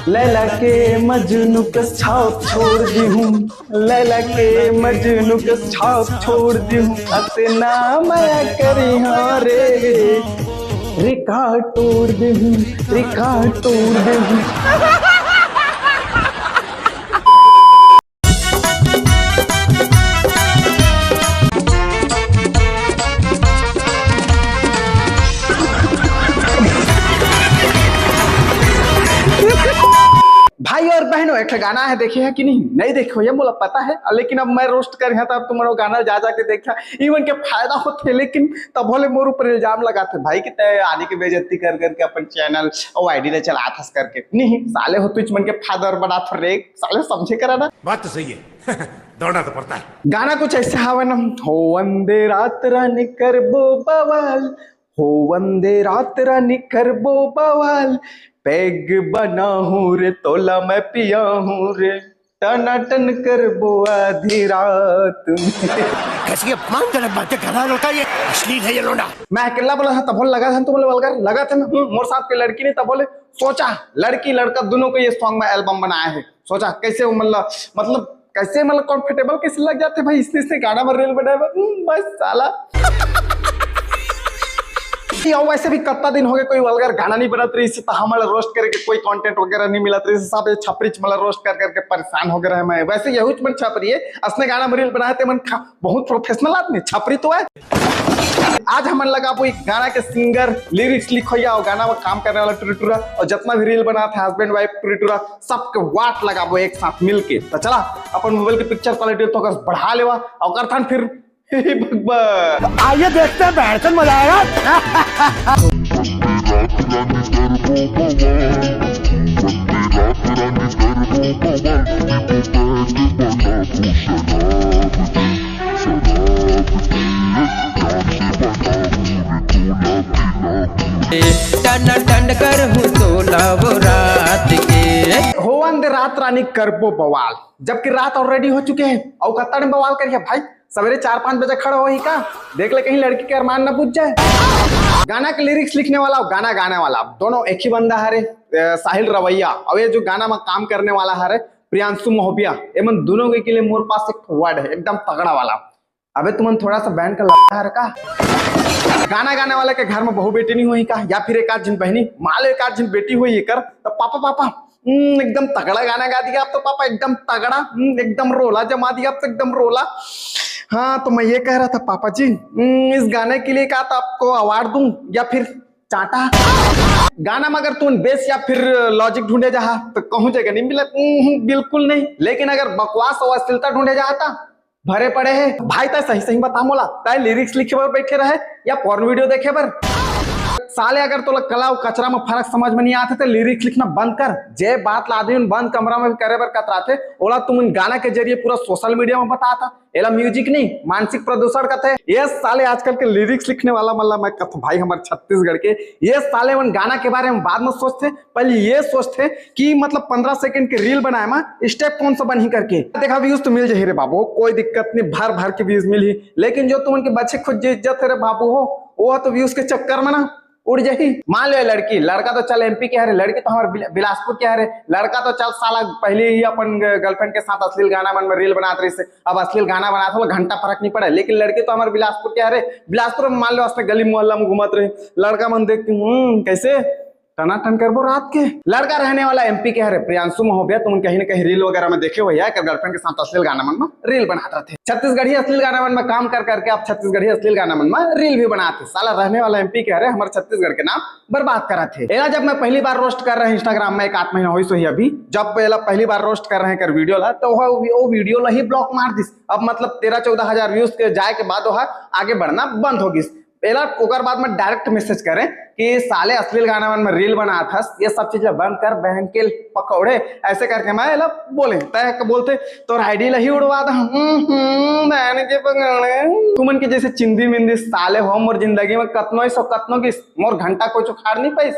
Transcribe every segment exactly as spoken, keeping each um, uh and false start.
लैला के मजनू कस छाप छोड़ दी हूँ, लैला के मजनू कस छाप छोड़ दी हूँ, अतना मया करी हाँ रे, रिकॉर्ड तोड़ दी हूँ, रिकॉर्ड तोड़ दी हूँ। भाई और बहनों, एक ठे गाना है, देखे है कि नहीं? नहीं देखे हो, ये मोला पता है, लेकिन अब मैं रोस्ट कर यहाँ, तो अब तुम लोग गाना जा जाके देखा, इमन के फायदा होते, लेकिन तभो ले मोर ऊपर इल्जाम लगाते भाई कि तय आने की बेइज्जती कर करके अपन चैनल और आईडी ले चला था करके। नहीं, साले हो तुझ मन के फायदा और बना रे, साले समझे करा ना। बात तो सही है। दौड़ना तो पड़ता है। गाना कुछ ऐसे हवे ना, हो वंदे रात रानी करबो बवाल, हो वंदे रात रानी करबो बवाल, पैग बनाहूँ रे तोला मैं पियाहूँ रे, टनाटन करबो आधी रात में। कैसी अपमानजनक बातें कर रहा है लड़का, ये अश्लील है ये लोंडा। मैं अकेला बोला था तब लगा था, तुमने वलगर लगा था ना। हम्म, मोर साथ के लड़की ने तब बोले, सोचा लड़की लड़का दोनों को ये सॉन्ग में एल्बम बनाया है। सोचा कैसे वो मतलब, मतलब कैसे मतलब कंफर्टेबल कैसे लग जाते भाई इसने, इसने गाना में रील बनाए बा। हम्म, बस साला। और वैसे भी कत्ता दिन हो गए कोई वल्गर गाना नहीं बनत रही, इसी तो हमारे रोस्ट करे के कोई कंटेंट वगैरह नहीं मिलत रही, सब ये छपरी चमला रोस्ट कर करके परेशान हो गए रहे। मैं वैसे यही मन छपरी है, असने गाना में रील बनाए थे मन खा-, बहुत प्रोफेशनल आदमी छपरी तो है। आज हमन लगाबो एक गाना के सिंगर, लिरिक्स लिखोइया और गाना में काम करने वाला टुरी टुरा और जितना भी रील बनात है हस्बैंड वाइफ टुरी टुरा, सबके वाट लगाबो एक साथ मिलके। तो चला अपन मोबाइल के पिक्चर क्वालिटी थोड़ा बढ़ा लेवा और करथन फिर। भगवान। आइए देखते हैं, बहन मजा आएगा। टन टन करहूँ तोला वो रात के। होवन दे रात रानी करबो बवाल, जबकि रात ऑलरेडी हो चुके हैं। और कत्ता ने बवाल करिया भाई, सवेरे चार पाँच बजे खड़ा होही का? देख ले कहीं लड़की के अरमान न बुझ जाए। गाना के लिरिक्स लिखने वाला और गाना गाने वाला दोनों एक ही बंदा हरे, अ, साहिल रवैया। और ये जो गाना में काम करने वाला हरे प्रियांशु मोहबिया, एमन दोनों के लिए मोर पास एक वर्ड है एकदम तगड़ा वाला। अबे तुमन थोड़ा सा बैंड का लगा है का? गाना गाने वाले के घर में बहू बेटी नहीं हुई का? या फिर एक आध जिन बहनी, मान लो एक आध जिन बेटी हुई कर, तो पापा पापा, हम्म, एकदम तगड़ा गाना गा दिया आप तो पापा, एकदम तगड़ा, हम्म, एकदम रोला जमा दिया आप तो एकदम रोला। हाँ, तो मैं ये कह रहा था पापा जी, हम्म, इस गाने के लिए का तो आपको अवार्ड दूं या फिर चांटा? गाना में अगर तुम बेस या फिर लॉजिक ढूंढे जहा तो कहूँ जगह नहीं मिला, हम्म, बिल्कुल नहीं। लेकिन अगर बकवास और अश्लीलता ढूंढे जहा था भरे पड़े है। भाई तय सही सही बता मोला, तय लिरिक्स लिखे बर बैठे रहे या पॉर्न वीडियो देखे बर? साले अगर तोला कला अउ कचरा में फर्क समझ में नहीं आते तो लिरिक्स लिखना बंद कर। जे बात ला आदमी बंद कमरा में भी करे बर कतराथे, ओला तुम गाना के जरिए पूरा सोशल मीडिया में बताता। एला म्यूजिक नहीं, मानसिक प्रदूषण कथे। ये साले आजकल के लिरिक्स लिखने वाला मन ला मैं कथों भाई, हमर छत्तीसगढ़ के, ये साले मन गाना के बारे में बाद में सोचते, पहले ये सोचते कि मतलब पन्द्रह सेकंड के रील बनाए मा स्टेप कौन सा बनही करके। देखा व्यूज तो मिल जाही रे बाबू, कोई दिक्कत नहीं, भर भर के व्यूज मिलही, लेकिन जो तुमन के बचे खुद जे इज्जत है रे बाबू हो, वो तो व्यूज के चक्कर में ना उड़ जाही। मान लो ये लड़की, लड़का तो चल एमपी के हरे, लड़की तो हमारे बिल-, बिलासपुर के हरे, लड़का तो चल साला पहले ही अपन गर्लफ्रेंड के साथ अश्लील गाना मन में रील बनात रही से, अब अश्लील गाना बनात हो घंटा फर्क नहीं पड़े, लेकिन लड़की तो हमारे बिलासपुर के हरे, बिलासपुर में मान लो असने गली मोहल्ला में घूमत रहे, लड़का मन देख के, हम्म, कैसे टनाटन करबो रात के। लड़का रहने वाला एमपी के हरे, प्रियांशु महोबिया, तुम कहीं ना कहीं रील वगैरह में देखे हो या कर गर्लफ्रेंड के साथ अश्लील गाना मन में रील बनात रहते। छत्तीसगढ़ी अश्लील गाना मन में काम कर करके आप छत्तीसगढ़ी अश्लील गाना मन में रील भी बनाते। साला रहने वाला एमपी के हरे, हमारे छत्तीसगढ़ के नाम बर्बाद करा थे। एला जब मैं पहली बार रोस्ट कर रहे इंस्टाग्राम में, एक आध महीना होइस होही अभी, जब एला पहली बार रोस्ट कर रहे कर वीडियो ला, तो वो, वो वीडियो ला ही ब्लॉक मार दिस। अब मतलब तेरह चौदह हजार व्यूज के जाए के बाद वो आगे बढ़ना बंद हो गिस। एला ओकर बाद में डायरेक्ट मैसेज करें कि साले अश्लील गाना मन में रील बनात हस, ये सब चीज ला बंद कर, बहन के पकौड़े, ऐसे करके मैं एला बोले, तय के बोलते तोर आईडी ला ही उड़वा दा। हम्म, हम्म, बहन के पकौड़े। तुमन के जैसे चिंदी मिंदी साले हो मोर जिंदगी में कतनो ही सो कतनो की मोर घंटा कोई उखाड़ नहीं पाइस।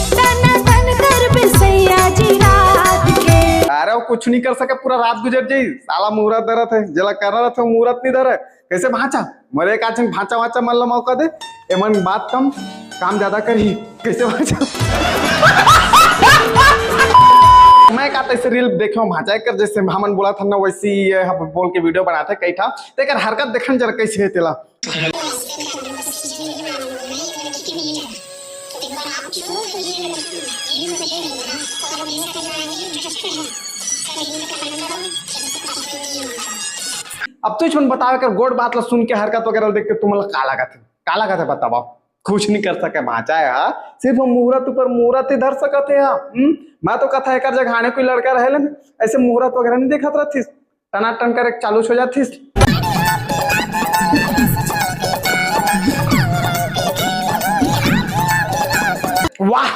टनाटन करबे सैया जी, कुछ नहीं कर सके, पूरा रात गुजर जाई। साला मुहूर्त धरत है, जेला करना रहथे वो मुहूर्त नहीं धरे। कैसे भांचा? मरे का छिन भांचा वाचा मन ला मौका दे। एमन बात कम, काम ज्यादा करही। कैसे भांचा? मैं का तैसे रील देखे भांचा कर, जैसे हमन बोला था ना, वैसे ही ये हम बोल के वीडियो बनाते कई ठा। तेकर हरकत देखन जरा कैसे है तेला। अब तुझ मन बतावे कर गोड़ बात ला सुन के, हरकत वगैरह देख के तुमन ला का लागत है? का लागत है बतावा? कुछ नहीं कर सके भांचा है, हाँ? सिर्फ हम मुहूर्त ऊपर मुहूर्त ही धर सकत है, हाँ? हम्म? मैं तो कथा एकर जगह आने कोई लड़का रहे ले, ऐसे मुहूर्त वगैरह नहीं देखत रहतीस, टनाटन करे चालू हो जातीस। वाह,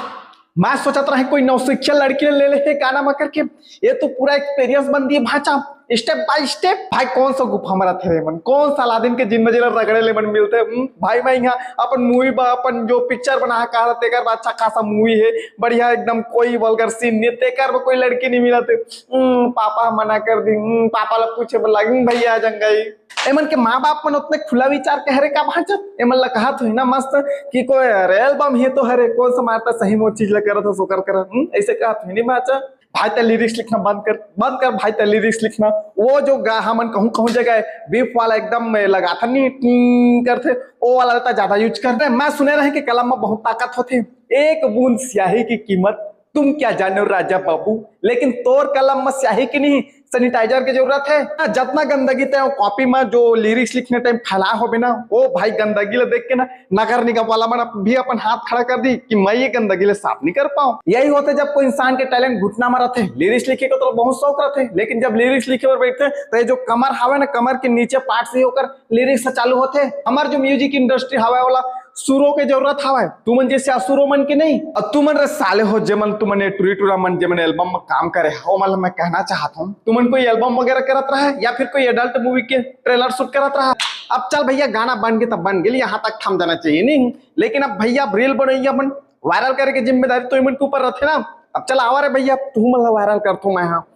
मैं सोचत रहे कोई नौसिखिया लड़की ले ले है गाना में करके। ये तो पूरा एक्सपीरियंस बन दिए भांचा, स्टेप बाय स्टेप। भाई कौन सा गुफा में रहते रे मन, कौन सा अलादीन के जिन में जेला रगड़े ले मन मिलते। हम्म, भाई मैं यहाँ अपन मूवी बा, अपन जो पिक्चर बना है कहा तेकर बा, अच्छा खासा मूवी है, बढ़िया एकदम, कोई वल्गर सीन नहीं, तेकर बा कोई लड़की नहीं मिलते। हम्म, पापा मना कर दी। हम्म, पापा ला पूछे बर लागिन, "भैया जंगई।" एमन के माँ बाप मन उतने खुला विचार के हरे का भांचा? एमन ला कहा थोड़ी ना मस्त कि कोई अरे एल्बम है तो हरे, कौन सा मारता सही में वो चीज ला करत हो सोकर कर। हम्म, ऐसे कहा थोड़ी नहीं भांचा। भाई ते लिरिक्स लिखना बंद कर, बंद कर भाई ते लिरिक्स लिखना। वो जो गा हमन कहूँ कहूँ जगह है, बीप वाला एकदम में लगा था नहीं टिंग करते, वो वाला रहता ज्यादा यूज करते। मैं सुने रहे कि कलम में बहुत ताकत होती। एक बूंद स्याही की कीमत तुम क्या जानो राजा बाबू, लेकिन तोर कलम में स्याही की नहीं, सैनिटाइजर की जरूरत है। हाँ, जितना गंदगी ते कॉपी में जो लिरिक्स लिखने टाइम फैला हो बिना, वो भाई गंदगी ले देख के ना नगर निगम वाला मन भी अपन हाथ खड़ा कर दी कि मैं ये गंदगी ले साफ नहीं कर पाऊँ। यही होते जब कोई इंसान के टैलेंट घुटना में रहते, लिरिक्स लिखे को तो बहुत शौक रहते, लेकिन जब लिरिक्स लिखे पर बैठते तो ये जो कमर हवे ना, कमर के नीचे पार्ट से होकर लिरिक्स चालू होते। हमार जो म्यूजिक इंडस्ट्री हवे वाला सुरों के जरूरत हवे, तुमन जैसे असुरो मन के नहीं। और तुमन रे साले हो जेमन तुमन ये टुरी टुरा मन जेमन एल्बम में काम करे हो, मतलब मैं कहना चाहत हूँ तुमन कोई एल्बम वगैरह करत रहे या फिर कोई एडल्ट मूवी के ट्रेलर शूट करत रहा। अब चल भैया गाना बन के तब बन गेल, यहाँ तक थम जाना चाहिए नहीं, लेकिन अब भैया अब रील बनैया मन वायरल करे के जिम्मेदारी तो इमन के ऊपर रहते ना। अब चल आवा रे भैया, तू मन ला वायरल कर तू मैं हाँ।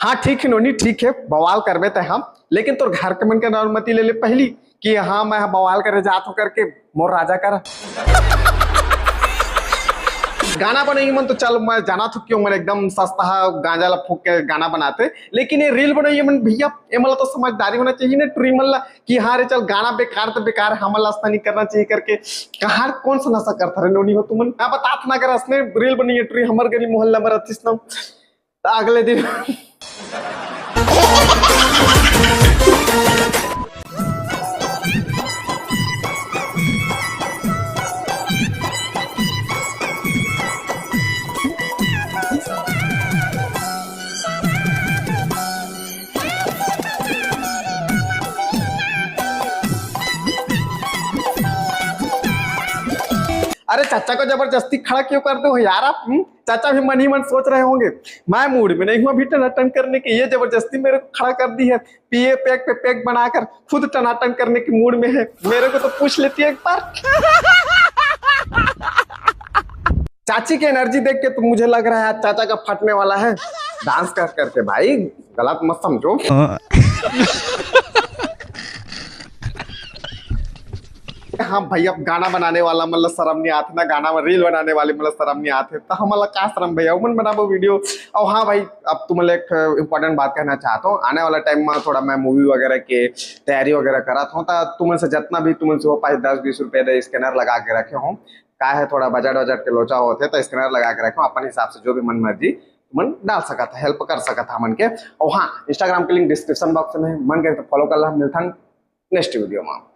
हाँ ठीक है नोनी, ठीक है, बवाल करबे ते हम, लेकिन तोर घर के मन के अनुमति ले ले पहली कि हाँ मैं बवाल करे जात हो करके मोर राजा कर। गाना बनई मन तो चल मैं जाना थो क्यों मन एकदम सस्ता गांजा ला फूक के गाना बनाते, लेकिन ये रील बनई मन भैया, ये मन ला तो समझदारी होना चाहिए ना टुरी मन ला कि हाँ रे चल गाना बेकार तो बेकार, हमन ला असना नहीं करना चाहिए करके। कहाँ कौन सा नशा करता रे नोनी हो तुमन? मैं बतात ना कर असने रील बनई टुरी हमर गली मोहल्ला में रहतीस ना। त अगले दिन अरे चाचा को जबरदस्ती खड़ा क्यों कर दो यार आप? हम्म? चाचा भी मन ही मन सोच रहे होंगे, मैं मूड में नहीं हूँ अभी टनाटन करने के, ये जबरदस्ती मेरे को खड़ा कर दी है। पिए पैक पे पैक बनाकर खुद टनाटन करने की मूड में है, मेरे को तो पूछ लेती है एक बार। चाची की एनर्जी देख के तो मुझे लग रहा है आज चाचा का फटने वाला है। डांस कर करके भाई, गलत मत समझो। हाँ भाई, अब गाना बनाने वाला मतलब शर्म नहीं आते ना, गाना में रील बनाने वाले मतलब शर्म नहीं आते, तो हम मतलब का शर्म भैया, उमन बनाबो वीडियो। और हाँ भाई, अब तुम एक इंपॉर्टेंट बात कहना चाहता हूँ। आने वाला टाइम में थोड़ा मैं मूवी वगैरह के तैयारी वगैरह करा था, तो तुमन से जितना भी तुमन से हो पाए दस बीस रुपए दे स्कैनर लगा के रखे हो, का है थोड़ा बजट वजट के लोचा होते तो स्कैनर लगा के रखे हो, अपन हिसाब से जो भी मन मर्जी तुमन डाल सकत है, हेल्प कर सकत है मन के। और हाँ, इंस्टाग्राम के लिंक डिस्क्रिप्शन बॉक्स में, मन करे तो फॉलो कर ला। मिलथन नेक्स्ट वीडियो में।